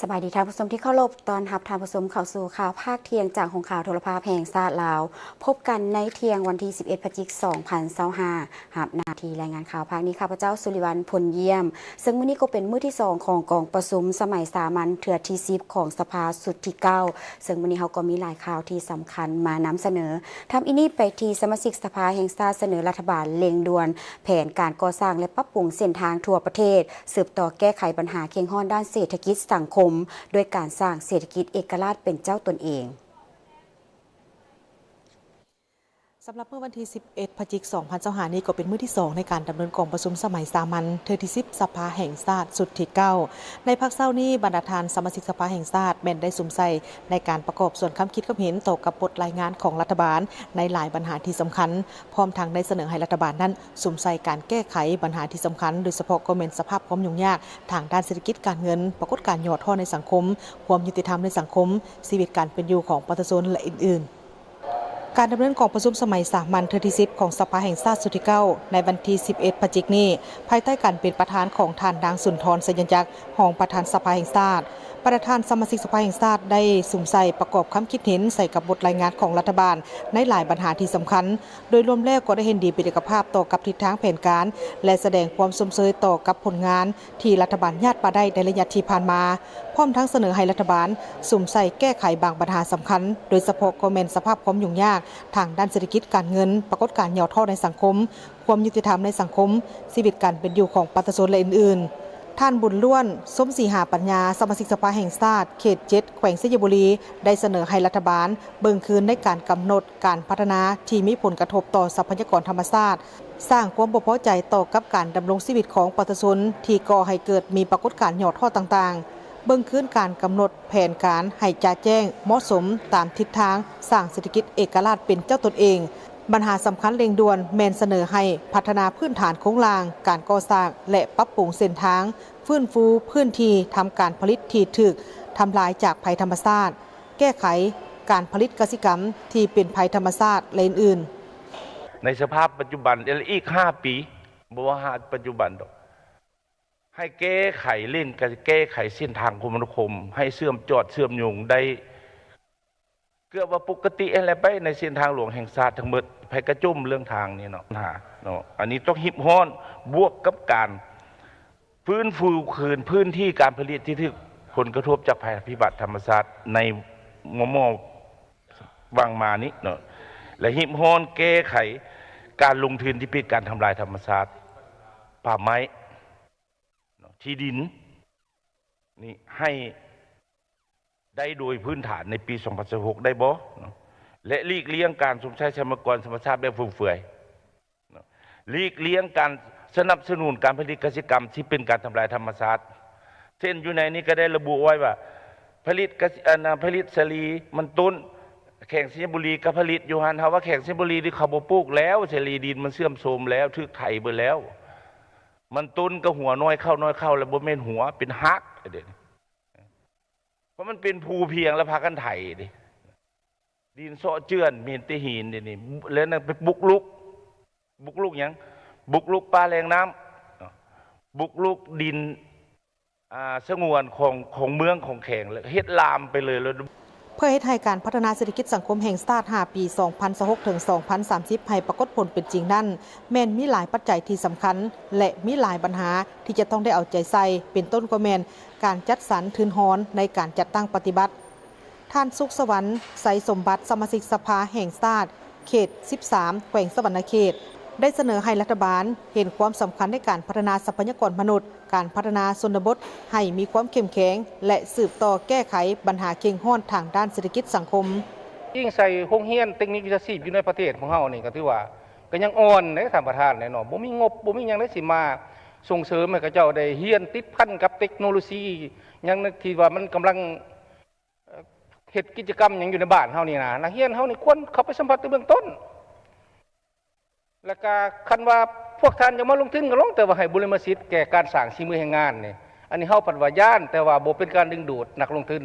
ສະບາຍດີທ່ານຜູ້ຊົມທີ່ເຄົາລົບ, ຕ້ອນຮັບທ່ານຜູ້ຊົມເຂົ້າສູ່ຂ່າວພາກທ່ຽງຈາກໂຮງຂ່າວໂທລະພາບແຫ່ງຊາດລາວ. ພົບກັນໃນທ່ຽງວັນທີສິບເອັດ ພະຈິກ ສອງພັນຊາວຫ້າ, ຮັບໜ້າທີ່ລາຍງານຂ່າວພາກນີ້ ຂ້າພະເຈົ້າ ສຸລິວັນ ພົນຢ້ຽມ. ເຊິ່ງມື້ນີ້ກໍເປັນມື້ທີສອງຂອງກອງປະຊຸມສະໄໝສາມັນເທື່ອທີສິບຂອງສະພາຊຸດທີເກົ້າ, ເຊິ່ງມື້ນີ້ເຮົາກໍມີຫຼາຍຂ່າວທີ່ສຳຄັນມານຳສະເໜີ. ທຳອິດນີ້ໄປທີ່ສະມາຊິກສະພາແຫ່ງຊາດສະເໜີລັດຖະບານເລັ່ງດ່ວນແຜນການກໍ່ສ້າງ ແລະ ປັບປຸງເສັ້ນທາງທົ່ວປະເທດ, ສືບຕໍ່ແກ້ໄຂບັນຫາເຄັ່ງຮ້ອນດ້ານເສດຖະກິດສັງຄົມ ດ້ວຍການສ້າງເສດຖະກິດເອກະລາດເປັນເຈົ້າຕົນເອງ. ສຳລັບມື້ວັນທີສິບເອັດ ພະຈິກ ສອງພັນຊາວຫ້ານີ້ ກໍເປັນມື້ທີສອງໃນການດຳເນີນກອງປະຊຸມສະໄໝສາມັນເທື່ອທີສິບ ສະພາແຫ່ງຊາດຊຸດທີເກົ້າ. ໃນພາກເຊົ້ານີ້ ບັນດາທ່ານສະມາຊິກສະພາແຫ່ງຊາດແມ່ນໄດ້ສຸມໃສ່ໃນການປະກອບສ່ວນຄຳຄິດຄຳເຫັນຕໍ່ກັບບົດລາຍງານຂອງລັດຖະບານໃນຫຼາຍບັນຫາທີ່ສຳຄັນ, ພ້ອມທັງໄດ້ສະເໜີໃຫ້ລັດຖະບານນັ້ນສຸມໃສ່ການແກ້ໄຂບັນຫາທີ່ສຳຄັນ, ໂດຍສະເພາະກໍແມ່ນສະພາບຄວາມຫຍຸ້ງຍາກທາງດ້ານເສດຖະກິດການເງິນ, ປາກົດການຫຍໍ້ທໍ້ໃນສັງຄົມ, ຄວາມຍຸຕິທຳໃນສັງຄົມ, ຊີວິດການເປັນຢູ່ຂອງປະຊາຊົນ ແລະ ອື່ນໆ. ການດຳເນີນກອງປະຊຸມສະໄໝສາມັນເທື່ອທີສິບຂອງສະພາແຫ່ງຊາດຊຸດທີເກົ້າ ໃນວັນທີສິບເອັດ ພະຈິກນີ້ ພາຍໃຕ້ການເປັນປະທານຂອງທ່ານ ນາງ ສຸນທອນ ໄຊຍະຈັກ ຮອງປະທານສະພາແຫ່ງຊາດ, ບັນດາທ່ານສະມາຊິກສະພາແຫ່ງຊາດໄດ້ສຸມໃສ່ປະກອບຄຳຄິດເຫັນໃສ່ກັບບົດລາຍງານຂອງລັດຖະບານໃນຫຼາຍບັນຫາທີ່ສຳຄັນ. ໂດຍລວມແລ້ວກໍໄດ້ເຫັນດີເປັນເອກະພາບຕໍ່ກັບທິດທາງແຜນການ ແລະ ສະແດງຄວາມຊົມເຊີຍຕໍ່ກັບຜົນງານ ທີ່ລັດຖະບານຍາດມາໄດ້ໃນໄລຍະທີ່ຜ່ານມາ, ພ້ອມທັງສະເໜີໃຫ້ລັດຖະບານສຸມໃສ່ແກ້ໄຂບາງບັນຫາສຳຄັນ, ໂດຍສະເພາະກໍແມ່ນສະພາບຄວາມຫຍຸ້ງຍາກທາງດ້ານເສດຖະກິດການເງິນ, ປາກົດການຫຍໍ້ທໍ້ໃນສັງຄົມ, ຄວາມຍຸຕິທຳໃນສັງຄົມ, ຊີວິດການເປັນຢູ່ຂອງປະຊາຊົນ ແລະ ອື່ນໆ. ທ່ານ ບຸນລ້ວນ ສົມສີຫາປັນຍາ ສະມາຊິກສະພາແຫ່ງຊາດ ເຂດເຈັດ ແຂວງໄຊຍະບູລີ ໄດ້ສະເໜີໃຫ້ລັດຖະບານເບິ່ງຄືນໃນການກຳນົດການພັດທະນາທີ່ມີຜົນກະທົບຕໍ່ຊັບພະຍາກອນທຳມະຊາດ, ສ້າງຄວາມບໍ່ພໍໃຈຕໍ່ກັບການດຳລົງຊີວິດຂອງປະຊາຊົນ ທີ່ກໍ່ໃຫ້ເກີດມີປາກົດການຫຍໍ້ທໍ້ຕ່າງໆ, ເບິ່ງຄືນການກຳນົດແຜນການໃຫ້ຈະແຈ້ງ, ເໝາະສົມຕາມທິດທາງສ້າງເສດຖະກິດເອກະລາດເປັນເຈົ້າຕົນເອງ. ບັນຫາສຳຄັນເລັ່ງດ່ວນແມ່ນສະເໜີໃຫ້ພັດທະນາພື້ນຖານໂຄງລ່າງການກໍ່ສ້າງ ແລະ ປັບປຸງເສັ້ນທາງ, ຟື້ນຟູພື້ນທີ່ທຳການຜະລິດທີ່ຖືກທຳລາຍຈາກໄພທຳມະຊາດ, ແກ້ໄຂການຜະລິດກະສິກຳທີ່ເປັນໄພທຳມະຊາດ ແລະ ອື່ນໆ. ໃນສະພາບປັດຈຸບັນ ແລະ ອີກຫ້າປີ, ບໍ່ວ່າຫາປັດຈຸບັນດອກ, ໃຫ້ແກ້ໄຂ ເລັ່ງແກ້ໄຂເສັ້ນທາງຄົມມະນາຄົມ ໃຫ້ເຊື່ອມຈອດເຊື່ອມໂຍງໄດ້ເກືອບວ່າປົກກະຕິຫັ້ນແຫຼະ ໄປໃນເສັ້ນທາງຫຼວງແຫ່ງຊາດທັງໝົດ. ໃຜກະຈົ່ມເລື່ອງທາງນີ້ເນາະ ຫາເນາະ, ອັນນີ້ຕ້ອງຮີບຮ້ອນ ບວກກັບການ ຟື້ນຟູຄືນພື້ນທີ່ການຜະລິດທີ່ຖືກຜົນກະທົບຈາກໄພພິບັດທຳມະຊາດໃນມໍ່ໆຫວ່າງມານີ້ເນາະ ແລະ ຮີບຮ້ອນແກ້ໄຂການລົງທຶນທີ່ເປັນການທຳລາຍທຳມະຊາດ, ປ່າໄມ້ເນາະ, ທີ່ດິນນີ້ໃຫ້ໄດ້ໂດຍພື້ນຖານໃນປີສອງພັນຊາວຫົກໄດ້ບໍ່ເນາະ ແລະ ຫຼີກລ່ຽງການຊົມໃຊ້ຊັບພະຍາກອນທຳມະຊາດແບບຟຸມເຟືອຍ. ຫຼີກລ່ຽງການສະໜັບສະໜູນການຜະລິດກະສິກຳທີ່ເປັນການທຳລາຍທຳມະຊາດ. ເຊັ່ນ ຢູ່ໃນນີ້ກໍໄດ້ລະບຸໄວ້ວ່າ ຜະລິດກະສິ ອັນນະ ຜະລິດສາລີ ມັນຕົ້ນ ແຂວງໄຊຍະບູລີກໍຜະລິດຢູ່ຫັ້ນ. ເຮົາວ່າແຂວງໄຊຍະບູລີນີ້ເຂົາບໍ່ປູກແລ້ວ ສາລີ ດິນມັນເສື່ອມໂຊມແລ້ວ ຖືກໄຖເບິດແລ້ວ. ມັນຕົ້ນກໍຫົວໜ່ວຍເຂົ້າ ໜ່ວຍເຂົ້າ ແລ້ວບໍ່ແມ່ນຫົວ ເປັນຮາກເດ້. ເພາະມັນເປັນພູພຽງ ແລ້ວພາກັນໄຖເດ້. ດິນເຊາະເຈື່ອນ ມີແຕ່ຫີນເດນີ້ ແລ້ວນັ້ນໄປບຸກລຸກ ບຸກລຸກຫຍັງ? ບຸກລຸກປ່າແຫຼ່ງນ້ຳ ບຸກລຸກດິນ ອ່າ ສະຫງວນຂອງ ຂອງເມືອງຂອງແຂວງ ແລ້ວເຮັດລາມໄປເລີຍ ແລ້ວ ເພື່ອເຮັດໃຫ້ການພັດທະນາເສດຖະກິດສັງຄົມແຫ່ງຊາດຫ້າປີ ສອງພັນຊາວຫົກ ເຖິງ ສອງພັນສາມສິບ ໃຫ້ປາກົດຜົນເປັນຈິງນັ້ນ ແມ່ນມີຫຼາຍປັດໄຈທີ່ສຳຄັນ ແລະ ມີຫຼາຍບັນຫາທີ່ຈະຕ້ອງໄດ້ເອົາໃຈໃສ່ ເປັນຕົ້ນກໍແມ່ນການຈັດສັນທຶນຮອນໃນການຈັດຕັ້ງປະຕິບັດ. ທ່ານ ສຸກສະຫວັນ ໄຊສົມບັດ ສະມາຊິກສະພາແຫ່ງຊາດ ເຂດສິບສາມ ແຂວງສະຫວັນນະເຂດ ໄດ້ສະເໜີໃຫ້ລັດຖະບານເຫັນຄວາມສຳຄັນໃນການພັດທະນາຊັບພະຍາກອນມະນຸດ, ການພັດທະນາຊົນນະບົດໃຫ້ມີຄວາມເຂັ້ມແຂງ ແລະ ສືບຕໍ່ແກ້ໄຂບັນຫາເຄັ່ງຮ້ອນທາງດ້ານເສດຖະກິດສັງຄົມ. ອີງໃສ່ໂຮງຮຽນເຕັກນິກວິຊາຊີບຢູ່ໃນປະເທດຂອງເຮົານີ້ ກໍຖືວ່າກໍຍັງອ່ອນເດ້ທ່ານປະທານເນາະ, ບໍ່ມີງົບ ບໍ່ມີຫຍັງໃດຊິມາສົ່ງເສີມໃຫ້ເຂົາເຈົ້າໄດ້ຮຽນຕິດພັນກັບເຕັກໂນໂລຊີຫຍັງທີ່ວ່າມັນກຳລັງ ເຮັດກິດຈະກຳຫຍັງຢູ່ໃນບ້ານເຮົານີ້ນະ, ນັກຮຽນເຮົານີ້ຄວນເຂົ້າໄປສຳຜັດແຕ່ເບື້ອງຕົ້ນ. ແລ້ວກະຄັນວ່າພວກທ່ານຢາກມາລົງທຶນກໍລົງ, ແຕ່ວ່າໃຫ້ບຸລິມະສິດແກ່ການສ້າງສີມືແຮງງານນີ້, ອັນນີ້ເຮົາພັດວ່າຢ້ານ, ແຕ່ວ່າບໍ່ເປັນການດຶງດູດນັກລົງທຶນ.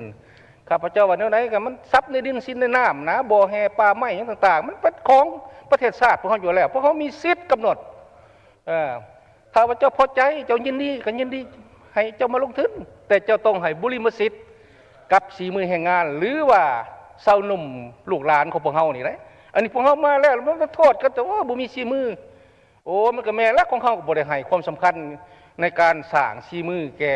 ຂ້າພະເຈົ້າວ່າແນວໃດກໍມັນຊັບໃນດິນສິນໃນນ້ຳນະ, ບໍ່ແຮ່ປ່າໄມ້ຫຍັງຕ່າງໆ, ມັນເປັນຂອງປະເທດຊາດພວກເຮົາຢູ່ແລ້ວ, ພວກເຮົາມີສິດກຳນົດ. ເອີ ຖ້າວ່າເຈົ້າພໍໃຈ, ເຈົ້າຍິນດີ, ກໍຍິນດີ ໃຫ້ເຈົ້າມາລົງທຶນ, ແຕ່ເຈົ້າຕ້ອງໃຫ້ບຸລິມະສິດກັບສີມືແຮງງານ ຫຼືວ່າຊາວໜຸ່ມລູກຫຼານຂອງພວກເຮົານີ້ແຫຼະ. ອັນນີ້ພວກເຮົາມາແລ້ວ ມັນມາໂທດກັນແຕ່ ໂອ້ ບໍ່ມີສີມື. ໂອ້ ມັນກໍແມ່ນລະ, ຂອງເຮົາກໍບໍ່ໄດ້ໃຫ້ຄວາມສຳຄັນໃນການສ້າງສີມືແກ່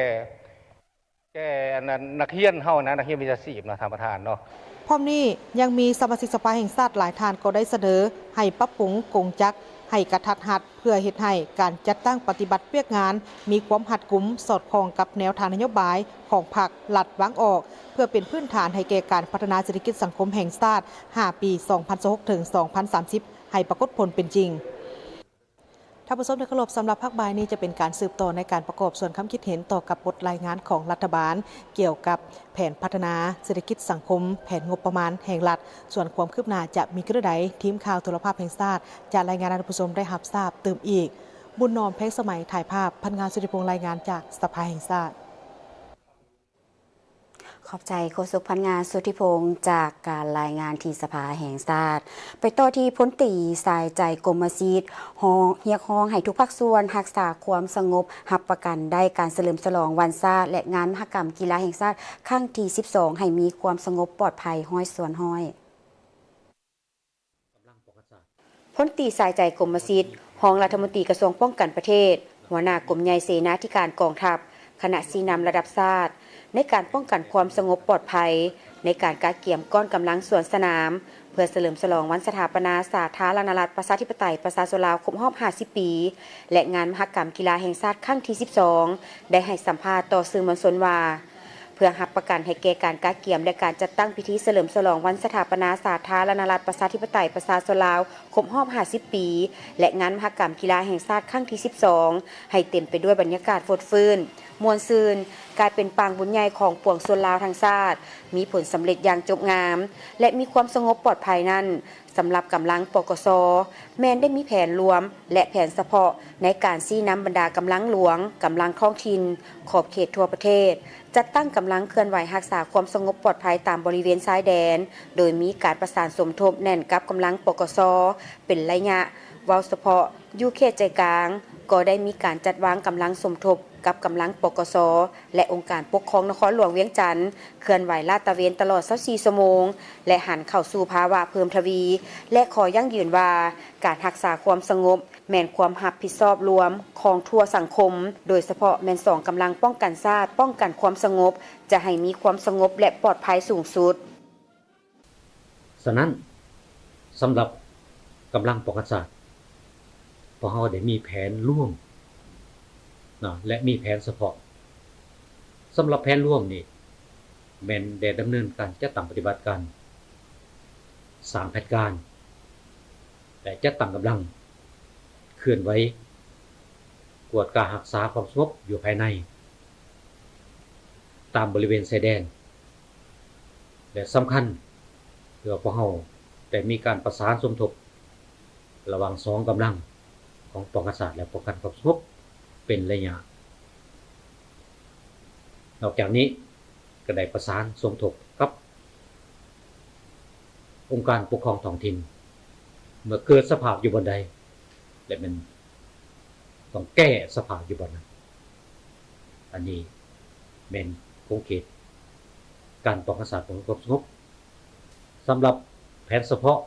ແກ່ອັນນັ້ນ ນັກຮຽນເຮົານະ, ນັກຮຽນວິຊາຊີບນະ ທ່ານປະທານເນາະ. ພ້ອມນີ້ຍັງມີສະມາຊິກສະພາແຫ່ງຊາດຫຼາຍທ່ານກໍໄດ້ສະເໜີໃຫ້ປັບປຸງກົງຈັກໃຫ້ກະທັດຮັດ ເພື່ອເຮັດໃຫ້ການຈັດຕັ້ງປະຕິບັດວຽກງານມີຄວາມຮັດກຸມ ສອດຄ່ອງກັບແນວທາງນະໂຍບາຍຂອງພັກລັດວາງອອກ ເພື່ອເປັນພື້ນຖານໃຫ້ແກ່ການພັດທະນາເສດຖະກິດສັງຄົມແຫ່ງຊາດ ຫ້າປີ ສອງພັນຊາວຫົກ ເຖິງ ສອງພັນສາມສິບ ໃຫ້ປາກົດຜົນເປັນຈິງ. ທ່ານຜູ້ຊົມທີ່ເຄົາລົບ, ສຳລັບພາກບ່າຍນີ້ຈະເປັນການສືບຕໍ່ໃນການປະກອບສ່ວນຄຳຄິດເຫັນຕໍ່ກັບບົດລາຍງານຂອງລັດຖະບານ ກ່ຽວກັບແຜນພັດທະນາເສດຖະກິດສັງຄົມ, ແຜນງົບປະມານແຫ່ງລັດ. ສ່ວນຄວາມຄືບໜ້າຈະມີຄືໃດ, ທີມຂ່າວໂທລະພາບແຫ່ງຊາດຈະລາຍງານໃຫ້ທ່ານຜູ້ຊົມໄດ້ຮັບຊາບຕື່ມອີກ. ບຸນນອມ ແພງສະໄໝ ຖ່າຍພາບ, ພັນງານ ສຸທິພົງ ລາຍງານຈາກສະພາແຫ່ງຊາດ. ຂອບໃຈໂຄສົກພັນງານ ສຸທິພົງ ຈາກການລາຍງານທີ່ສະພາແຫ່ງຊາດ. ໄປຕໍ່ທີ່ ພົນຕີ ສາຍໃຈ ກົມມະສິດ ຮຽກຮ້ອງໃຫ້ທຸກພາກສ່ວນຮັກສາຄວາມສະຫງົບ, ຮັບປະກັນໄດ້ການສະເຫຼີມສະຫຼອງວັນຊາດ ແລະ ງານມະຫະກຳກິລາແຫ່ງຊາດຄັ້ງທີສິບສອງ ໃຫ້ມີຄວາມສະຫງົບປອດໄພຮ້ອຍສ່ວນຮ້ອຍ. ພົນຕີ ສາຍໃຈ ກົມມະສິດ ຮອງລັດຖະມົນຕີກະຊວງປ້ອງກັນປະເທດ, ຫົວໜ້າກົມໃຫຍ່ເສນາທິການກອງທັບ, ຄະນະຊີ້ນຳລະດັບຊາດ ໃນການປ້ອງກັນຄວາມສະຫງົບປອດໄພ, ໃນການກະກຽມກ້ອນກຳລັງສວນສະໜາມ ເພື່ອສະເຫຼີມສະຫຼອງວັນສະຖາປະນາສາທາລະນະລັດ ປະຊາທິປະໄຕ ປະຊາຊົນລາວ ຄົບຮອບຫ້າສິບປີ ແລະ ງານມະຫະກຳກິລາແຫ່ງຊາດຄັ້ງທີສິບສອງ ໄດ້ໃຫ້ສຳພາດຕໍ່ສື່ມວນຊົນວ່າ ເພື່ອຮັບປະກັນໃຫ້ແກ່ການກະກຽມ ແລະ ການຈັດຕັ້ງພິທີສະເຫຼີມສະຫຼອງວັນສະຖາປະນາສາທາລະນະລັດ ປະຊາທິປະໄຕ ປະຊາຊົນລາວ ຄົບຮອບຫ້າສິບປີ ແລະ ງານມະຫະກຳກິລາແຫ່ງຊາດຄັ້ງທີສິບສອງ ໃຫ້ເຕັມໄປດ້ວຍບັນຍາກາດຟົດຟື້ນ, ມ່ວນຊື່ນ, ກາຍເປັນປາງບຸນໃຫຍ່ຂອງປວງຊົນລາວທັງຊາດ, ມີຜົນສຳເລັດຢ່າງຈົບງາມ ແລະ ມີຄວາມສະຫງົບປອດໄພນັ້ນ, ສຳລັບກຳລັງ ປກສ ແມ່ນໄດ້ມີແຜນລວມ ແລະ ແຜນສະເພາະໃນການຊີ້ນຳບັນດາກຳລັງຫຼວງ, ກຳລັງທ້ອງຖິ່ນ, ຂອບເຂດທົ່ວປະເທດ, ຈັດຕັ້ງກຳລັງເຄື່ອນໄຫວຮັກສາຄວາມສະຫງົບປອດໄພຕາມບໍລິເວນຊາຍແດນ, ໂດຍມີການປະສານສົມທົບແໜ້ນກັບກຳລັງ ປກສ ເປັນໄລຍະ. ເວົ້າສະເພາະຢູ່ເຂດໃຈກາງ, ກໍໄດ້ມີການຈັດວາງກຳລັງສົມທົບ ກັບກຳລັງ ປກສ ແລະ ອົງການປົກຄອງນະຄອນຫຼວງວຽງຈັນ ເຄື່ອນໄຫວລາດຕະເວນຕະຫຼອດຊາວສີ່ຊົ່ວໂມງ ແລະ ຫັນເຂົ້າສູ່ພາວະເພີ່ມທະວີ ແລະ ຂໍຢັ້ງຢືນວ່າ ການຮັກສາຄວາມສະຫງົບ ແມ່ນຄວາມຮັບຜິດຊອບລວມຂອງທົ່ວສັງຄົມ, ໂດຍສະເພາະແມ່ນສອງກຳລັງປ້ອງກັນຊາດ, ປ້ອງກັນຄວາມສະຫງົບ ຈະໃຫ້ມີຄວາມສະຫງົບ ແລະ ປອດໄພສູງສຸດ. ສະນັ້ນ, ສຳລັບກຳລັງປ້ອງກັນຊາດ, ພວກເຮົາໄດ້ມີແຜນລວມເນາະ ແລະ ມີແຜນສະເພາະ. ສຳລັບແຜນລວມນີ້ ແມ່ນໄດ້ດຳເນີນການຈັດຕັ້ງປະຕິບັດການ, ສ້າງແຜນການ ແລະ ຈັດຕັ້ງກຳລັງເຄື່ອນໄຫວ ກວດກາຮັກສາຄວາມສະຫງົບຢູ່ພາຍໃນ ຕາມບໍລິເວນຊາຍແດນ ແລະ ສຳຄັນ ເພື່ອພວກເຮົາໄດ້ມີການປະສານສົມທົບລະຫວ່າງສອງກຳລັງຂອງປ້ອງກັນຊາດ ແລະ ປ້ອງກັນຄວາມສະຫງົບເປັນໄລຍະ. ນອກຈາກນີ້ ກໍໄດ້ປະສານສົມທົບກັບອົງການປົກຄອງທ້ອງຖິ່ນ ເມື່ອເກີດສະພາບຢູ່ບ່ອນໃດ ແລະ ແມ່ນ ຕ້ອງແກ້ສະພາບຢູ່ບ່ອນນັ້ນ. ອັນນີ້ແມ່ນຂົງເຂດການປ້ອງກັນຊາດ ປ້ອງກັນຄວາມສະຫງົບ. ສຳລັບແຜນສະເພາະ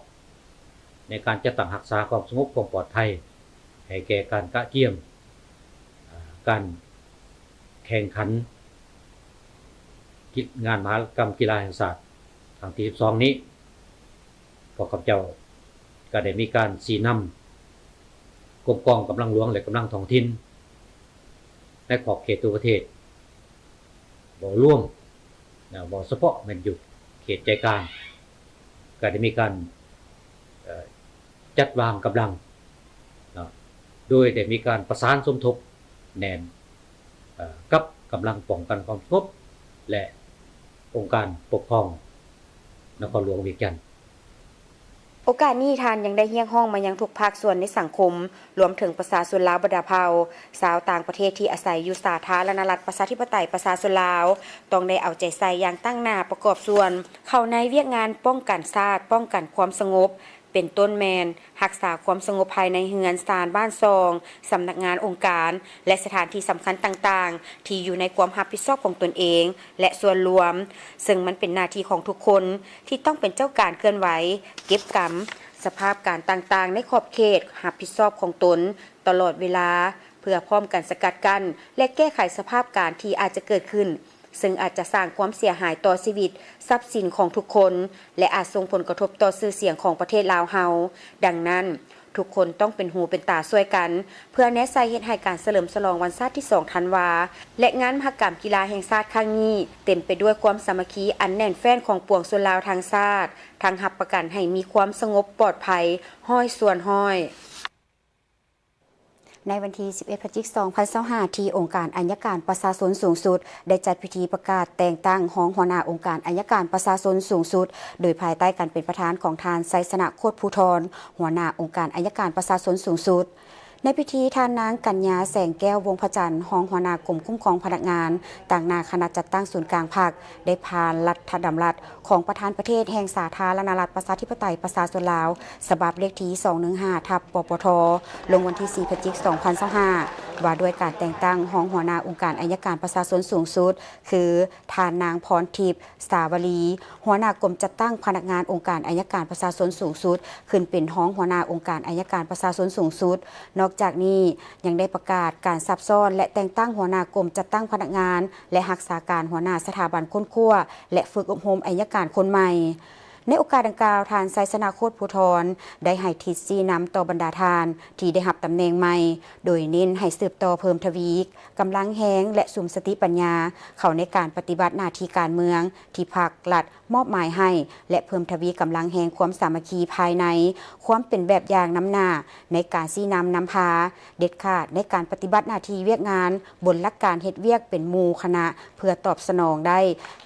ໃນການຈັດຕັ້ງຮັກສາຄວາມສະຫງົບ ຄວາມປອດໄພ ໃຫ້ແກ່ການກະກຽມ ອາ ການແຂ່ງຂັນ ກິ ງານມະຫະກຳກິລາແຫ່ງຊາດຄັ້ງທີສິບສອງນີ້ ພວກຂ້າພະເຈົ້າກໍໄດ້ມີການຊີ້ນຳກົມກອງກຳລັງຫຼວງ ແລະ ກຳລັງທ້ອງຖິ່ນໃນຂອບເຂດທົ່ວປະເທດ, ເວົ້າລວມ ນະ ເວົ້າສະເພາະແມ່ນຢູ່ເຂດໃຈກາງ ກໍໄດ້ມີການ ເອີ ຈັດວາງກຳລັງເນາະ ໂດຍໄດ້ມີການປະສານສົມທົບແໜ້ນ ເອີ ກັບກຳລັງປ້ອງກັນຄວາມສະຫງົບ ແລະ ອົງການປົກຄອງນະຄອນຫຼວງວຽງຈັນ. ໂອກາດນີ້ ທ່ານຍັງໄດ້ຮຽກຮ້ອງມາຍັງທຸກພາກສ່ວນໃນສັງຄົມ, ລວມເຖິງປະຊາຊົນລາວບັນດາເຜົ່າ, ຊາວຕ່າງປະເທດທີ່ອາໄສຢູ່ສາທາລະນະລັດ ປະຊາທິປະໄຕ ປະຊາຊົນລາວ, ຕ້ອງໄດ້ເອົາໃຈໃສ່ຢ່າງຕັ້ງໜ້າປະກອບສ່ວນ ເຂົ້າໃນວຽກງານປ້ອງກັນຊາດ, ປ້ອງກັນຄວາມສະຫງົບ, ເປັນຕົ້ນແມ່ນ ຮັກສາຄວາມສະຫງົບພາຍໃນເຮືອນຊານບ້ານຊ່ອງ, ສຳນັກງານອົງການ ແລະ ສະຖານທີ່ສຳຄັນຕ່າງໆ ທີ່ຢູ່ໃນຄວາມຮັບຜິດຊອບຂອງຕົນເອງ ແລະ ສ່ວນລວມ, ເຊິ່ງມັນເປັນໜ້າທີ່ຂອງທຸກຄົນທີ່ຕ້ອງເປັນເຈົ້າການເຄື່ອນໄຫວ, ເກັບກຳສະພາບການຕ່າງໆ ໃນຂອບເຂດຮັບຜິດຊອບຂອງຕົນຕະຫຼອດເວລາ ເພື່ອພ້ອມກັນສະກັດກັ້ນ ແລະ ແກ້ໄຂສະພາບການທີ່ອາດຈະເກີດຂຶ້ນ, ເຊິ່ງອາດຈະສ້າງຄວາມເສຍຫາຍຕໍ່ຊີວິດ, ຊັບສິນຂອງທຸກຄົນ ແລະ ອາດສົ່ງຜົນກະທົບຕໍ່ຊື່ສຽງຂອງປະເທດລາວເຮົາ. ດັ່ງນັ້ນ, ທຸກຄົນຕ້ອງເປັນຫູເປັນຕາຊ່ວຍກັນ ເພື່ອແນໃສ່ເຮັດໃຫ້ການສະເຫຼີມສະຫຼອງວັນຊາດທີສອງທັນວາ ແລະ ງານມະຫະກຳກິລາແຫ່ງຊາດຄັ້ງນີ້ ເຕັມໄປດ້ວຍຄວາມສາມັກຄີອັນແໜ້ນແຟ້ນຂອງປວງຊົນລາວທັງຊາດ, ທັງຮັບປະກັນໃຫ້ມີຄວາມສະຫງົບປອດໄພຮ້ອຍສ່ວນຮ້ອຍ. ໃນວັນທີສິບເອັດ ພະຈິກ ສອງພັນຊາວຫ້າ ທີ່ອົງການໄອຍະການປະຊາຊົນສູງສຸດ ໄດ້ຈັດພິທີປະກາດແຕ່ງຕັ້ງຮອງຫົວໜ້າອົງການໄອຍະການປະຊາຊົນສູງສຸດ ໂດຍພາຍໃຕ້ການເປັນປະທານຂອງທ່ານ ໄຊຊະນະ ໂຄດພູທອນ ຫົວໜ້າອົງການໄອຍະການປະຊາຊົນສູງສຸດ. ໃນພິທີ, ທ່ານນາງ ກັນຍາ ແສງແກ້ວ ວົງພະຈັນ ຮອງຫົວໜ້າກົມຄຸ້ມຄອງພະນັກງານ ຕາງໜ້າຄະນະຈັດຕັ້ງສູນກາງພັກ ໄດ້ຜ່ານລັດຖະດຳລັດ ຂອງປະທານປະເທດແຫ່ງສາທາລະນະລັດ ປະຊາທິປະໄຕ ປະຊາຊົນລາວ ສະບັບເລກທີ ສອງໜຶ່ງຫ້າ ທັບ ປປທ ລົງວັນທີ ສີ່ ພະຈິກ ສອງພັນຊາວຫ້າ ວ່າດ້ວຍການແຕ່ງຕັ້ງຮອງຫົວໜ້າອົງການໄອຍະການປະຊາຊົນສູງສຸດ ຄື ທ່ານນາງ ພອນທິບ ສາວະລີ ຫົວໜ້າກົມຈັດຕັ້ງພະນັກງານອົງການໄອຍະການປະຊາຊົນສູງສຸດ ຂຶ້ນເປັນຮອງຫົວໜ້າອົງການໄອຍະການປະຊາຊົນສູງສຸດ. ນອກຈາກນີ້ ຍັງໄດ້ປະກາດການຊັບຊ້ອນ ແລະ ແຕ່ງຕັ້ງຫົວໜ້າກົມຈັດຕັ້ງພະນັກງານ ແລະ ຮັກສາການຫົວໜ້າສະຖາບັນຄົ້ນຄວ້າ ແລະ ຝຶກອົບຮົມໄອຍະການຄົນໃໝ່. ໃນໂອກາດດັ່ງກ່າວ, ທ່ານ ໄຊຊະນະ ໂຄດພູທອນ ໄດ້ໃຫ້ທິດຊີ້ນຳຕໍ່ບັນດາທ່ານທີ່ໄດ້ຮັບຕຳແໜ່ງໃໝ່, ໂດຍເນັ້ນໃຫ້ສືບຕໍ່ເພີ່ມທະວີກຳລັງແຮງ ແລະ ສຸມສະຕິປັນຍາເຂົ້າໃນການປະຕິບັດໜ້າທີ່ການເມືອງທີ່ພັກລັດ ມອບໝາຍໃຫ້ ແລະ ເພີ່ມທະວີກຳລັງແຮງຄວາມສາມັກຄີພາຍໃນ, ຄວາມເປັນແບບຢ່າງນຳໜ້າໃນການຊີ້ນຳນຳພາ, ເດັດຂາດໃນການປະຕິບັດໜ້າທີ່ວຽກງານບົນຫຼັກການເຮັດວຽກເປັນໝູ່ຄະນະ ເພື່ອຕອບສະໜອງໄດ້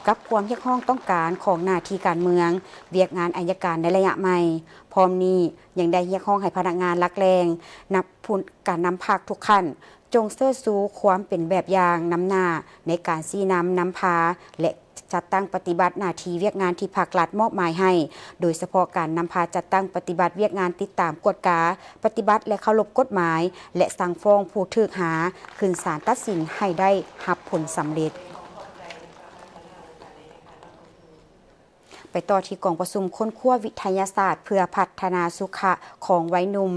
ກັບຄວາມຮຽກຮ້ອງຕ້ອງການຂອງໜ້າທີ່ການເມືອງ, ວຽກງານໄອຍະການໃນໄລຍະໃໝ່. ພ້ອມນີ້ຍັງໄດ້ຮຽກຮ້ອງໃຫ້ພະນັກງານຫຼັກແຫຼ່ງ, ນັກ ຜູ້ການນຳພັກທຸກຂັ້ນ ຈົ່ງເຊີດຊູຄວາມເປັນແບບຢ່າງນຳໜ້າໃນການຊີ້ນຳນຳພາ ແລະ ຈັດຕັ້ງປະຕິບັດໜ້າທີ່ວຽກງານທີ່ພັກລັດມອບໝາຍໃຫ້, ໂດຍສະເພາະການນຳພາຈັດຕັ້ງປະຕິບັດວຽກງານຕິດຕາມ, ກວດກາ, ປະຕິບັດ ແລະ ເຄົາລົບກົດໝາຍ ແລະ ສັ່ງຟ້ອງຜູ້ຖືກຫາຂຶ້ນສານຕັດສິນໃຫ້ໄດ້ຮັບຜົນສຳເລັດ. ໄປຕໍ່ທີ່ກອງປະຊຸມຄົ້ນຄວ້າວິທະຍາສາດເພື່ອພັດທະນາສຸຂະຂອງໄວໜຸ່ມ,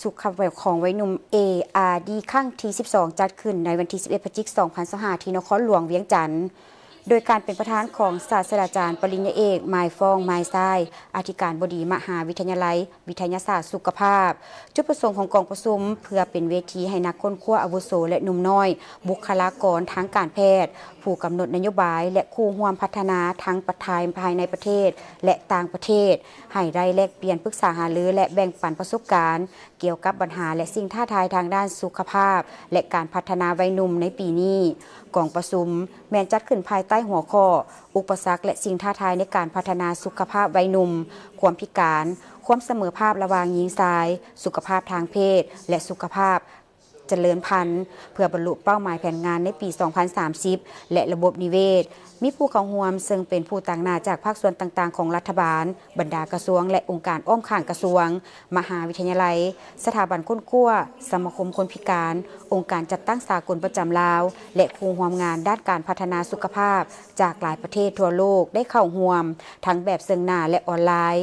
ສຸຂະຂອງໄວໜຸ່ມ ເອອາດີ ຄັ້ງທີສິບສອງ ຈັດຂຶ້ນໃນວັນທີສິບເອັດ ພະຈິກ ສອງພັນຊາວຫ້າ ທີ່ນະຄອນຫຼວງວຽງຈັນ ໂດຍການເປັນປະທານຂອງສາດສະດາຈານປະລິນຍາເອກ ມາຍຟອງ ມາຍຊາຍ ອະທິການບໍດີມະຫາວິທະຍາໄລ ວິທະຍາສາດສຸຂະພາບ. ຈຸດປະສົງຂອງກອງປະຊຸມ ເພື່ອເປັນເວທີໃຫ້ນັກຄົ້ນຄວ້າອາວຸໂສ ແລະ ໜຸ່ມນ້ອຍ, ບຸກຄະລາກອນທາງການແພດ, ຜູ້ກຳນົດນະໂຍບາຍ ແລະ ຄູ່ຮ່ວມພັດທະນາທັງປະ ພາຍໃນປະເທດ ແລະ ຕ່າງປະເທດ ໃຫ້ໄດ້ແລກປ່ຽນປຶກສາຫາລື ແລະ ແບ່ງປັນປະສົບການກ່ຽວກັບບັນຫາ ແລະ ສິ່ງທ້າທາຍທາງດ້ານສຸຂະພາບ ແລະ ການພັດທະນາໄວໜຸ່ມໃນປີນີ້. ກອງປະຊຸມແມ່ນຈັດຂຶ້ນພາຍໃຕ້ຫົວຂໍ້ ອຸປະສັກ ແລະ ສິ່ງທ້າທາຍໃນການພັດທະນາສຸຂະພາບໄວໜຸ່ມ, ຄວາມພິການ, ຄວາມສະເໝີພາບລະຫວ່າງຍິງຊາຍ, ສຸຂະພາບທາງເພດ ແລະ ສຸຂະພາບ ຈະເລີນພັນ ເພື່ອບັນລຸເປົ້າໝາຍແຜນງານໃນປີສອງພັນສາມສິບ ແລະ ລະບົບນິເວດ. ມີຜູ້ເຂົ້າຮ່ວມເຊິ່ງເປັນຜູ້ຕາງໜ້າຈາກພາກສ່ວນຕ່າງໆຂອງລັດຖະບານ, ບັນດາກະຊວງ ແລະ ອົງການອ້ອມຂ້າງກະຊວງ, ມະຫາວິທະຍາໄລ, ສະຖາບັນຄົ້ນຄວ້າ, ສະມາຄົມຄົນພິການ, ອົງການຈັດຕັ້ງສາກົນປະຈຳລາວ ແລະ ຄູ່ຮ່ວມງານດ້ານການພັດທະນາສຸຂະພາບຈາກຫຼາຍປະເທດທົ່ວໂລກໄດ້ເຂົ້າຮ່ວມ ທັງແບບເຊິ່ງໜ້າ ແລະ ອອນລາຍ.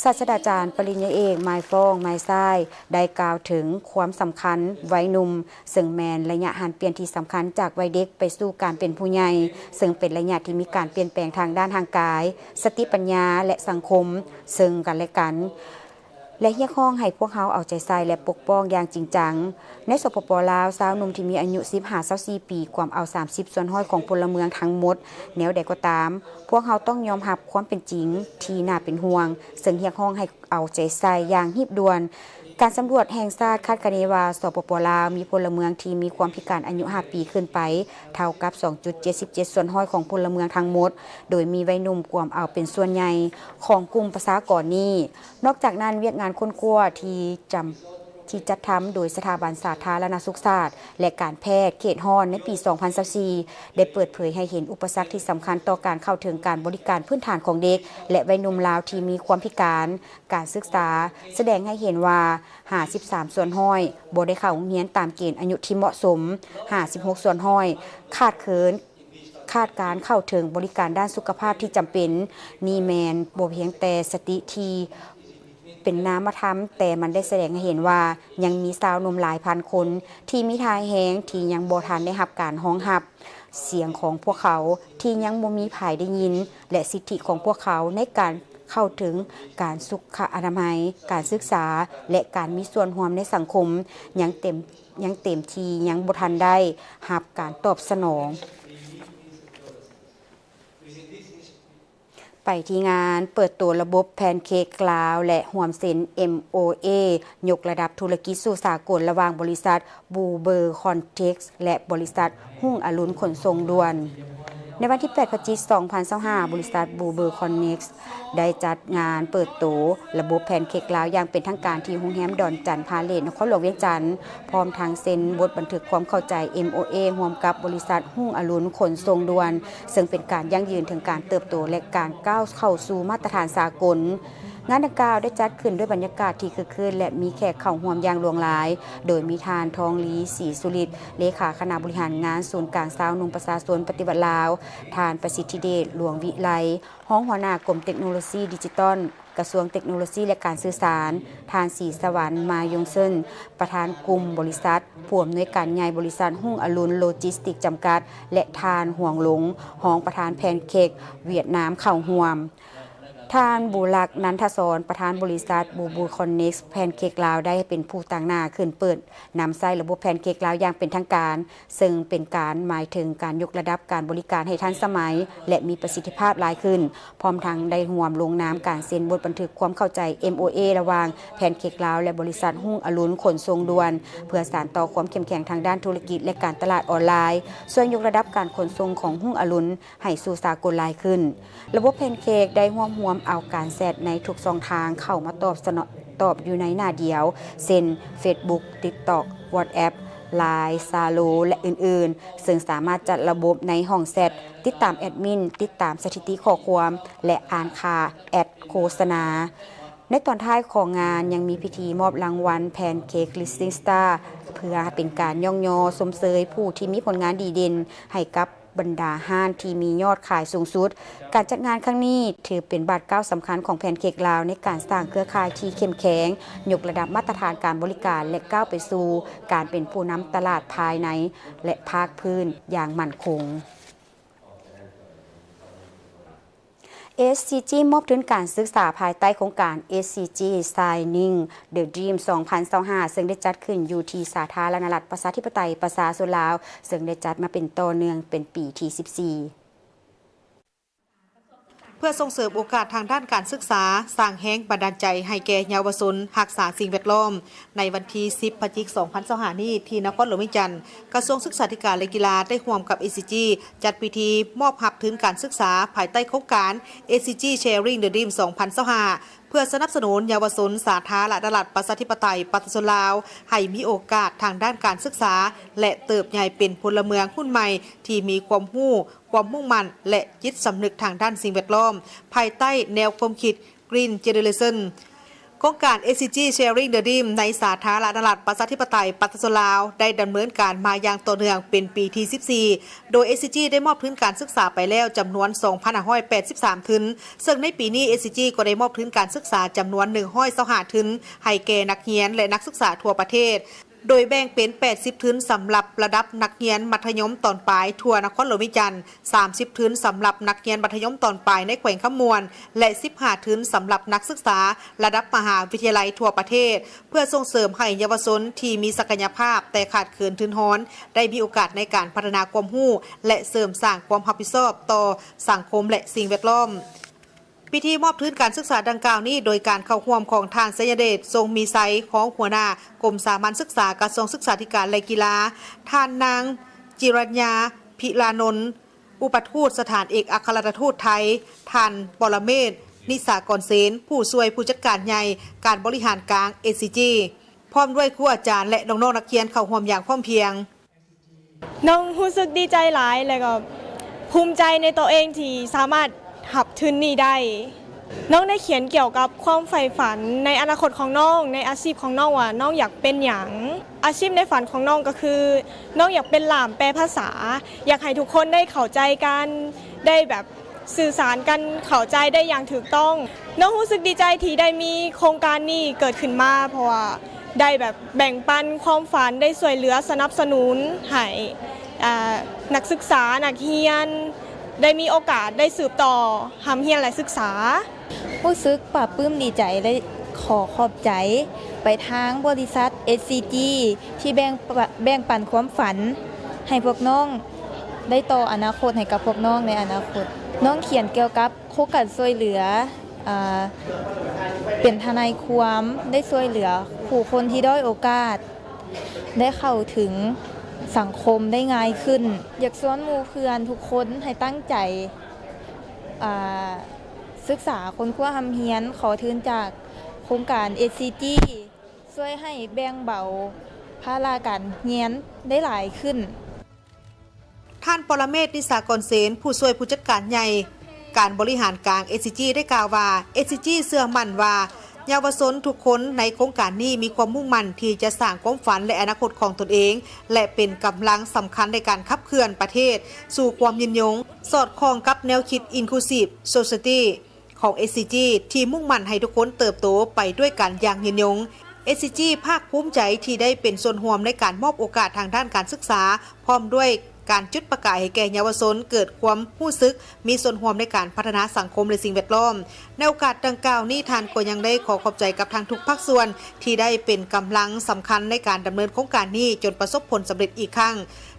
ສາດສະດາຈານປະລິນຍາເອກ ມາຍຟອງ ມາຍຊາຍ ໄດ້ກ່າວເຖິງຄວາມສຳຄັນໄວໜຸ່ມ, ເຊິ່ງແມ່ນໄລຍະຫັນປ່ຽນທີ່ສຳຄັນຈາກໄວເດັກໄປສູ່ການເປັນຜູ້ໃຫຍ່, ເຊິ່ງເປັນໄລຍະທີ່ມີການປ່ຽນແປງທາງດ້ານຮ່າງກາຍ, ສະຕິປັນຍາ ແລະ ສັງຄົມເຊິ່ງກັນແລະກັນ ແລະ ຮຽກຮ້ອງໃຫ້ພວກເຮົາເອົາໃຈໃສ່ ແລະ ປົກປ້ອງຢ່າງຈິງຈັງ. ໃນ ສປປ ລາວ, ຊາວໜຸ່ມທີ່ມີອາຍຸສິບຫາຊາວສີ່ປີ ກວມເອົາສາມສິບສ່ວນຮ້ອຍຂອງພົນລະເມືອງທັງໝົດ. ແນວໃດກໍຕາມ, ພວກເຮົາຕ້ອງຍອມຮັບຄວາມເປັນຈິງທີ່ໜ້າເປັນຫ່ວງ, ເຊິ່ງຮຽກຮ້ອງໃຫ້ເອົາໃຈໃສ່ຢ່າງຮີບດ່ວນ. ການສຳຫຼວດແຫ່ງຊາດຄາດຄະເນວ່າ ສປປ ລາວ ມີພົນລະເມືອງທີ່ມີຄວາມພິການອາຍຸຫ້າປີຂຶ້ນໄປ ເທົ່າກັບສອງຈຸດເຈັດສິບເຈັດສ່ວນຮ້ອຍຂອງພົນລະເມືອງທັງໝົດ, ໂດຍມີໄວໜຸ່ມກວມເອົາເປັນສ່ວນໃຫຍ່ຂອງກຸ່ມປະຊາກອນນີ້. ນອກຈາກນັ້ນ, ວຽກງານຄົ້ນຄວ້າທີ່ຈຳ ທີ່ຈັດທຳໂດຍສະຖາບັນສາທາລະນະສຸກຊາດ ແລະ ການແພດເຂດຮ້ອນໃນປີສອງພັນຊາວສີ່ ໄດ້ເປີດເຜີຍໃຫ້ເຫັນອຸປະສັກທີ່ສຳຄັນຕໍ່ການເຂົ້າເຖິງການບໍລິການພື້ນຖານຂອງເດັກ ແລະ ໄວໜຸ່ມລາວທີ່ມີຄວາມພິການ, ການສຶກສາສະແດງໃຫ້ເຫັນວ່າ ຫ້າສິບສາມສ່ວນຮ້ອຍ ບໍ່ໄດ້ເຂົ້າໂຮງຮຽນຕາມເກນອາຍຸທີ່ເໝາະສົມ, ຫ້າສິບຫົກສ່ວນຮ້ອຍ ຂາດເຂີນ ຂາດການເຂົ້າເຖິງບໍລິການດ້ານສຸຂະພາບທີ່ຈຳເປັນ. ນີ້ແມ່ນບໍ່ພຽງແຕ່ສະຖິຕິທີ່ເປັນນາມະທຳ, ແຕ່ມັນໄດ້ສະແດງໃຫ້ເຫັນວ່າ ຍັງມີຊາວໜຸ່ມຫຼາຍພັນຄົນທີ່ມີທ່າແຮງທີ່ຍັງບໍ່ທັນໄດ້ຮັບການຮອງຮັບ. ສຽງຂອງພວກເຂົາທີ່ຍັງບໍ່ມີໃຜໄດ້ຍິນ ແລະ ສິດທິຂອງພວກເຂົາໃນການເຂົ້າເຖິງການສຸຂະອະນາໄມ, ການສຶກສາ ແລະ ການມີສ່ວນຮ່ວມໃນສັງຄົມ ຍັງເຕັມ ຍັງເຕັມທີ່ຍັງບໍ່ທັນໄດ້ຮັບການຕອບສະໜອງ. ໄປທີ່ງານເປີດໂຕລະບົບແພນເຄ້ກລາວ ແລະ ຮ່ວມເຊັນ ເອັມໂອເອ ຍົກລະດັບທຸລະກິດສູ່ສາກົນລະຫວ່າງບໍລິສັດ Bluebird Connect ແລະ ບໍລິສັດ ຮຸ່ງອະລຸນຂົນສົ່ງດ່ວນ. ໃນວັນທີແປດ ພະຈິກ ສອງພັນຊາວຫ້າ ບໍລິສັດ Bluebird Connect ໄດ້ຈັດງານເປີດໂຕລະບົບແພນເຄ້ກລາວຢ່າງເປັນທາງການທີ່ໂຮງແຮມດອນຈັນພາເລດ ນະຄອນຫຼວງວຽງຈັນ, ພ້ອມທັງເຊັນບົດບັນທຶກຄວາມເຂົ້າໃຈ ເອັມໂອເອ ຮ່ວມກັບບໍລິສັດ ຮຸ່ງອະລຸນຂົນສົ່ງດ່ວນ, ເຊິ່ງເປັນການຢັ້ງຢືນເຖິງການເຕີບໂຕ ແລະ ການກ້າວເຂົ້າສູ່ມາດຕະຖານສາກົນ. ງານດັ່ງກ່າວໄດ້ຈັດຂຶ້ນດ້ວຍບັນຍາກາດທີ່ຄຶກຄື້ນ ແລະ ມີແຂກເຂົ້າຮ່ວມຢ່າງຫຼວງຫຼາຍ, ໂດຍມີທ່ານ ທອງລີ ສີສຸລິດ ເລຂາຄະນະບໍລິຫານງານສູນກາງຊາວໜຸ່ມປະຊາຊົນປະຕິວັດລາວ, ທ່ານ ປະສິດທິເດດ ຫຼວງວິໄລ ຮອງຫົວໜ້າກົມເຕັກໂນໂລຊີດິຈິຕອນ ກະຊວງເຕັກໂນໂລຊີ ແລະ ການສື່ສານ, ທ່ານ ສີສະຫວັນ ມາຍົງເຊິນ ປະທານກຸ່ມບໍລິສັດ, ຜູ້ອຳນວຍການໃຫຍ່ບໍລິສັດ ຮຸ່ງອະລຸນໂລຈິສຕິກຈຳກັດ ແລະ ທ່ານ ຫວງຫຼົງ ຮອງປະທານແພນເຄ້ກຫວຽດນາມເຂົ້າຮ່ວມ. ທ່ານ ບູລັກ ນັນທະສອນ ປະທານບໍລິສັດ Bluebird Connect ແພນເຄ້ກລາວ ໄດ້ເປັນຜູ້ຕາງໜ້າຂຶ້ນເປີດນຳໃຊ້ລະບົບແພນເຄ້ກລາວຢ່າງເປັນທາງການ, ເຊິ່ງເປັນການໝາຍເຖິງການຍົກລະດັບການບໍລິການໃຫ້ທັນສະໄໝ ແລະ ມີປະສິດທິພາບຫຼາຍຂຶ້ນ, ພ້ອມທັງໄດ້ຮ່ວມລົງນາມການເຊັນບົດບັນທຶກຄວາມເຂົ້າໃຈ ເອັມໂອເອ ລະຫວ່າງແພນເຄ້ກລາວ ແລະ ບໍລິສັດ ຮຸ່ງອະລຸນຂົນສົ່ງດ່ວນ ເພື່ອສານຕໍ່ຄວາມເຂັ້ມແຂງທາງດ້ານທຸລະກິດ ແລະ ການຕະຫຼາດອອນລາຍ, ຊ່ວຍຍົກລະດັບການຂົນສົ່ງຂອງຮຸ່ງອະລຸນ ໃຫ້ສູ່ສາກົນຫຼາຍຂຶ້ນ. ລະບົບແພນເຄ້ກໄດ້ຮວບຮວມເອົາການແຊັດໃນທຸກຊ່ອງທາງເຂົ້າມາຕອບສະໜອງ ຕອບຢູ່ໃນໜ້າດຽວ ເຊັ່ນ Facebook, TikTok, WhatsApp, Line, Zalo ແລະ ອື່ນໆ, ເຊິ່ງສາມາດຈັດລະບົບໃນຫ້ອງແຊັດ, ຕິດຕາມແອດມິນ, ຕິດຕາມສະຖິຕິຂໍ້ຄວາມ ແລະ ອ່ານຄ່າແອັດໂຄສະນາ. ໃນຕອນທ້າຍຂອງງານຍັງມີພິທີມອບລາງວັນ Pancake Rising Star ເພື່ອເປັນການຍ້ອງຍໍຊົມເຊີຍຜູ້ທີ່ມີຜົນງານດີເດັ່ນໃຫ້ກັບ ບັນດາຮ້ານທີ່ມີຍອດຂາຍສູງສຸດ. ການຈັດງານຄັ້ງນີ້ຖືເປັນບາດກ້າວສຳຄັນຂອງແພນເຄ້ກລາວໃນການສ້າງເຄືອຂ່າຍທີ່ເຂັ້ມແຂງ, ຍົກລະດັບມາດຕະຖານການບໍລິການ ແລະ ກ້າວໄປສູ່ການເປັນຜູ້ນຳຕະຫຼາດພາຍໃນ ແລະ ພາກພື້ນຢ່າງໝັ້ນຄົງ. ເອສຊີຈີ ມອບທຶນການສຶກສາພາຍໃຕ້ໂຄງການ ເອສຊີຈີ Scaling the Dream ສອງພັນຊາວຫ້າ ເຊິ່ງໄດ້ຈັດຂຶ້ນຢູ່ທີ່ສາທາລະນະລັດ ປະຊາທິປະໄຕ ປະຊາຊົນລາວ ເຊິ່ງໄດ້ຈັດມາເປັນຕໍ່ເນື່ອງເປັນປີທີສິບສີ່. ເພື່ອສົ່ງເສີມໂອກາດທາງດ້ານການສຶກສາ, ສ້າງແຮງບັນດານໃຈໃຫ້ແກ່ເຍົາວະຊົນຮັກສາສິ່ງແວດລ້ອມ, ໃນວັນທີສິບ ພະຈິກ ສອງພັນຊາວຫ້ານີ້ ທີ່ນະຄອນຫຼວງວຽງຈັນ, ກະຊວງສຶກສາທິການ ແລະ ກິລາ ໄດ້ຮ່ວມກັບ ເອສຊີຈີ ຈັດພິທີມອບຮັບທຶນການສຶກສາ ພາຍໃຕ້ໂຄງການ ເອສຊີຈີ Sharing the Dream ສອງພັນຊາວຫ້າ ເພື່ອສະໜັບສະໜູນເຍົາວະຊົນສາທາລະນະລັດ ປະຊາທິປະໄຕ ປະຊາຊົນລາວ ໃຫ້ມີໂອກາດທາງດ້ານການສຶກສາ ແລະ ເຕີບໃຫຍ່ເປັນພົນລະເມືອງຮຸ່ນໃໝ່ທີ່ມີຄວາມຮູ້, ຄວາມມຸ່ງໝັ້ນ ແລະ ຈິດສຳນຶກທາງດ້ານສິ່ງແວດລ້ອມ, ພາຍໃຕ້ແນວຄວາມຄິດ Green Generation. ໂຄງການ ເອສຊີຈີ Sharing the Dream ໃນສາທາລະນະລັດ ປະຊາທິປະໄຕ ປະຊາຊົນລາວ ໄດ້ດຳເນີນການມາຢ່າງຕໍ່ເນື່ອງເປັນປີທີສິບສີ່, ໂດຍ ເອສຊີຈີ ໄດ້ມອບທຶນການສຶກສາໄປແລ້ວຈຳນວນ ສອງພັນຫ້າຮ້ອຍແປດສິບສາມ ທຶນ, ເຊິ່ງໃນປີນີ້ ເອສຊີຈີ ກໍໄດ້ມອບທຶນການສຶກສາຈຳນວນ ໜຶ່ງຮ້ອຍຊາວຫ້າ ທຶນ ໃຫ້ແກ່ນັກຮຽນ ແລະ ນັກສຶກສາທົ່ວປະເທດ, ໂດຍແບ່ງເປັນ ແປດສິບ ທຶນ ສຳລັບລະດັບນັກຮຽນມັດທະຍົມຕອນປາຍທົ່ວນະຄອນຫຼວງວຽງຈັນ, ສາມສິບ ທຶນ ສຳລັບນັກຮຽນມັດທະຍົມຕອນປາຍໃນແຂວງຄຳມ່ວນ ແລະ ສິບຫ້າ ທຶນ ສຳລັບນັກສຶກສາລະດັບມະຫາວິທະຍາໄລທົ່ວປະເທດ, ເພື່ອສົ່ງເສີມໃຫ້ເຍົາວະຊົນທີ່ມີສັກກະຍະພາບແຕ່ຂາດເຂີນທຶນຮອນ ໄດ້ມີໂອກາດໃນການພັດທະນາຄວາມຮູ້ ແລະ ເສີມສ້າງຄວາມຮັບຜິດຊອບຕໍ່ສັງຄົມ ແລະ ສິ່ງແວດລ້ອມ. ພິທີມອບທຶນການສຶກສາດັ່ງກ່າວນີ້ ໂດຍການເຂົ້າຮ່ວມຂອງທ່ານ ໄຊຍະເດດ ຊົງມີໄຊ ຮອງຫົວໜ້າກົມສາມັນສຶກສາ ກະຊວງສຶກສາທິການ ແລະ ກິລາ, ທ່ານນາງ ຈິລັນຍາ ພິລານົນ ອຸປະທູດສະຖານເອກອັກຄະລັດຖະທູດໄທ, ທ່ານ ປະລະເມດ ນິສາກອນເຊນ ຜູ້ຊ່ວຍຜູ້ຈັດການໃຫຍ່ການບໍລິຫານກາງ ເອສຊີຈີ ພ້ ພ້ອມດ້ວຍຄູອາຈານ ແລະ ນ້ອງໆນັກຮຽນເຂົ້າຮ່ວມຢ່າງພ້ອມພຽງ. ນ້ອງຮູ້ສຶກດີໃຈຫຼາຍ ແລະກໍພູມໃຈໃນໂຕເອງທີ່ສາມາດຮັບທຶນນີ້ໄດ້. ນ້ອງໄດ້ຂຽນກ່ຽວກັບຄວາມໃຝ່ຝັນໃນອະນາຄົດຂອງນ້ອງ, ໃນອາຊີບຂອງນ້ອງວ່ານ້ອງຢາກເປັນຫຍັງ. ອາຊີບໃນຝັນຂອງນ້ອງກໍຄື ນ້ອງຢາກເປັນລ່າມແປພາສາ, ຢາກໃຫ້ທຸກຄົນໄດ້ເຂົ້າໃຈກັນ, ໄດ້ແບບ ສື່ສານກັນເຂົ້າໃຈໄດ້ຢ່າງຖືກຕ້ອງ. ນ້ອງຮູ້ສຶກດີໃຈທີ່ໄດ້ມີໂຄງການນີ້ເກີດຂຶ້ນມາ ເພາະວ່າໄດ້ແບບແບ່ງປັນຄວາມຝັນ, ໄດ້ຊ່ວຍເຫຼືອສະໜັບສະໜູນໃຫ້ ອ່າ ນັກສຶກສາ, ນັກຮຽນ ໄດ້ມີໂອກາດໄດ້ສືບຕໍ່ຮ່ຳຮຽນ ແລະ ສຶກສາ. ຮູ້ສຶກປາບປື້ມດີໃຈ ແລະ ຂໍຂອບໃຈໄປທາງບໍລິສັດ ເອສຊີຈີ ທີ່ແບ່ງປະ ແບ່ງປັນຄວາມຝັນໃຫ້ພວກນ້ອງ ໄດ້ຕໍ່ອະນາຄົດໃຫ້ກັບພວກນ້ອງໃນອະນາຄົດ. ນ້ອງຂຽນກ່ຽວກັບໂຄງການຊ່ວຍເຫຼືອ ອາ ເປັນທະນາຍຄວາມ ໄດ້ຊ່ວຍເຫຼືອຜູ້ຄົນທີ່ດ້ອຍໂອກາດ ໄດ້ເຂົ້າເຖິງສັງຄົມໄດ້ງ່າຍຂຶ້ນ. ຢາກຊວນໝູ່ເພື່ອນທຸກຄົນໃຫ້ຕັ້ງໃຈ ອາ ສຶກສາຄົ້ນຄວ້າຮ່ຳຮຽນ, ຂໍທຶນຈາກໂຄງການ ເອສຊີຈີ ຊ່ວຍໃຫ້ແບ່ງເບົາພາລະການຮຽນໄດ້ຫຼາຍຂຶ້ນ. ທ່ານ ປະລະເມດ ນິສາກອນເສນ ຜູ້ຊ່ວຍຜູ້ຈັດການໃຫຍ່ການບໍລິຫານກາງ ເອສຊີຈີ ໄດ້ກ່າວວ່າ ເອສຊີຈີ ເຊື່ອໝັ້ນວ່າ ເຍົາວະຊົນທຸກຄົນໃນໂຄງການນີ້ມີຄວາມມຸ່ງໝັ້ນທີ່ຈະສ້າງຄວາມຝັນ ແລະ ອະນາຄົດຂອງຕົນເອງ ແລະ ເປັນກຳລັງສຳຄັນໃນການຂັບເຄື່ອນປະເທດສູ່ຄວາມຍືນຍົງ, ສອດຄ່ອງກັບແນວຄິດ Inclusive Society ຂອງ ເອສຊີຈີ ທີ່ມຸ່ງໝັ້ນໃຫ້ທຸກຄົນເຕີບໂຕໄປດ້ວຍກັນຢ່າງຍືນຍົງ. ເອສຊີຈີ ພາກພູມໃຈທີ່ໄດ້ເປັນສ່ວນຮ່ວມໃນການມອບໂອກາດທາງດ້ານການສຶກສາ ພ້ອມດ້ວຍການຈຸດປະກາຍໃຫ້ແກ່ເຍົາວະຊົນເກີດຄວາມຮູ້ສຶກມີສ່ວນຮ່ວມໃນການພັດທະນາສັງຄົມ ແລະ ສິ່ງແວດລ້ອມ. ໃນໂອກາດດັ່ງກ່າວນີ້, ທ່ານກໍຍັງໄດ້ຂໍຂອບໃຈກັບທາງທຸກພາກສ່ວນທີ່ໄດ້ເປັນກຳລັງສຳຄັນໃນການດຳເນີນໂຄງການນີ້ຈົນປະສົບຜົນສຳເລັດອີກຄັ້ງ.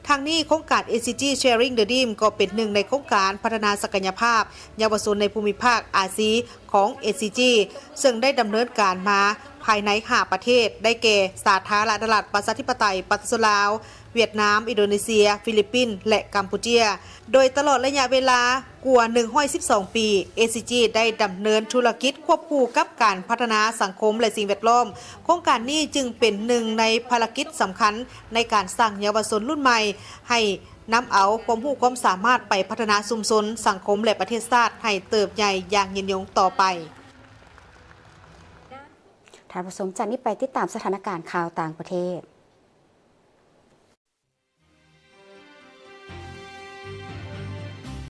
ທັງນີ້, ໂຄງການ ເອສຊີຈີ Sharing the Dream ກໍເປັນໜຶ່ງໃນໂຄງການພັດທະນາສັກກະຍະພາບເຍົາວະຊົນໃນພູມິພາກອາຊີຂອງ ເອສຊີຈີ ເຊິ່ງໄດ້ດຳເນີນການມາພາຍໃນຫ້າປະເທດ ໄດ້ແກ່ ສາທາລະນະລັດປະຊາທິປະໄຕປະຊາຊົນລາວ, ຫວຽດນາມ, ອິນໂດເນເຊຍ, ຟີລິບປິນ ແລະ ກຳປູເຈຍ. ໂດຍຕະຫຼອດໄລຍະເວລາກວ່າໜຶ່ງຮ້ອຍສິບສອງປີ, ເອສຊີຈີ ໄດ້ດຳເນີນທຸລະກິດຄວບຄູ່ກັບການພັດທະນາສັງຄົມ ແລະ ສິ່ງແວດລ້ອມ. ໂຄງການນີ້ຈຶ່ງເປັນໜຶ່ງໃນພາລະກິດສຳຄັນໃນການສ້າງເຍົາວະຊົນລຸ້ນໃໝ່ ໃຫ້ນຳເອົາຄວາມຮູ້ຄວາມສາມາດໄປພັດທະນາຊຸມຊົນ, ສັງຄົມ ແລະ ປະເທດຊາດໃຫ້ເຕີບໃຫຍ່ຢ່າງຍືນຍົງຕໍ່ໄປ. ທ່ານຜູ້ຊົມ, ຈາກນີ້ໄປຕິດຕາມສະຖານະການຂ່າວຕ່າງປະເທດ.